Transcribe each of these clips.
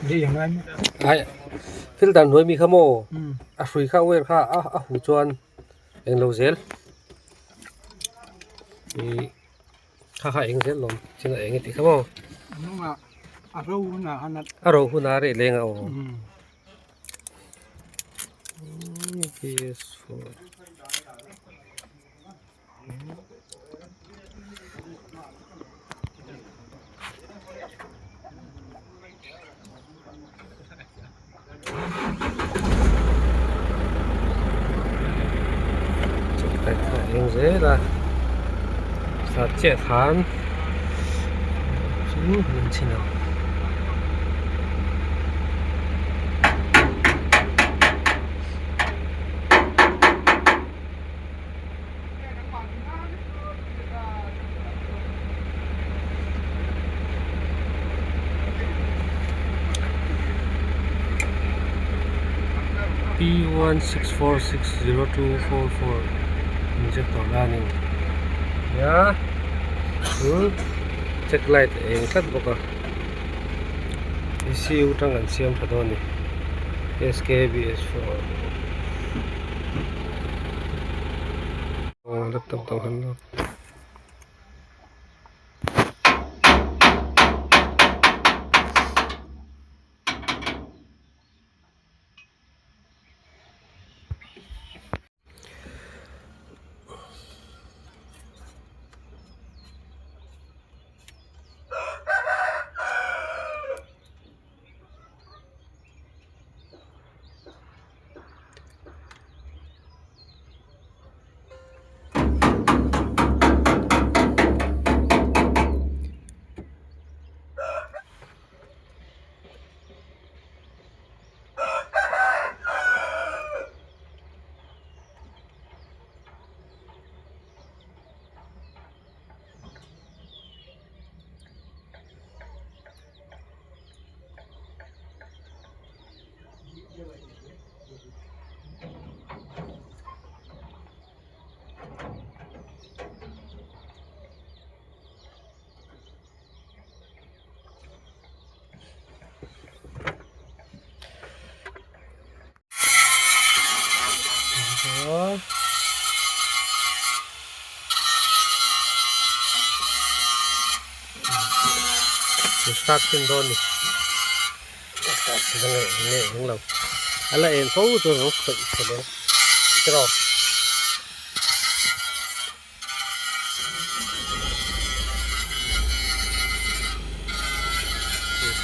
Ai filter hnuai mi kha maw a hrui kha wire kha a huh chuan englo zel ih kha kha eng zel lawm chin a eng i tih kha maw a ro hunah a reh leng a aw. Eng zel a sat chiah khan chu min chhin ang. P 16460244 injector la a ni a chu check light a eng tlat bawk a ECU tang an siam tha dawn a ni SKBS4. Aw laptop dang han lak. Start chin dawn ni start chin dawn nge eng lo a la en fo chu ang khawih chhe dawn tiraw.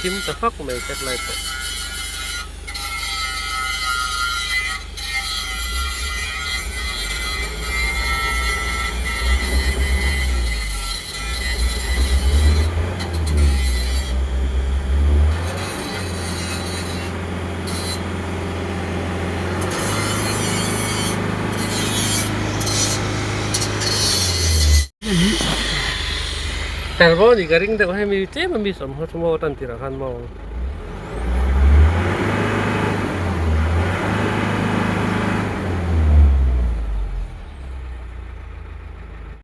Thim ta fak mai check light pawh. Tarbo ni ka ring deuh hemi tlem a mi sawm kha chu maw tan tirah khan maw.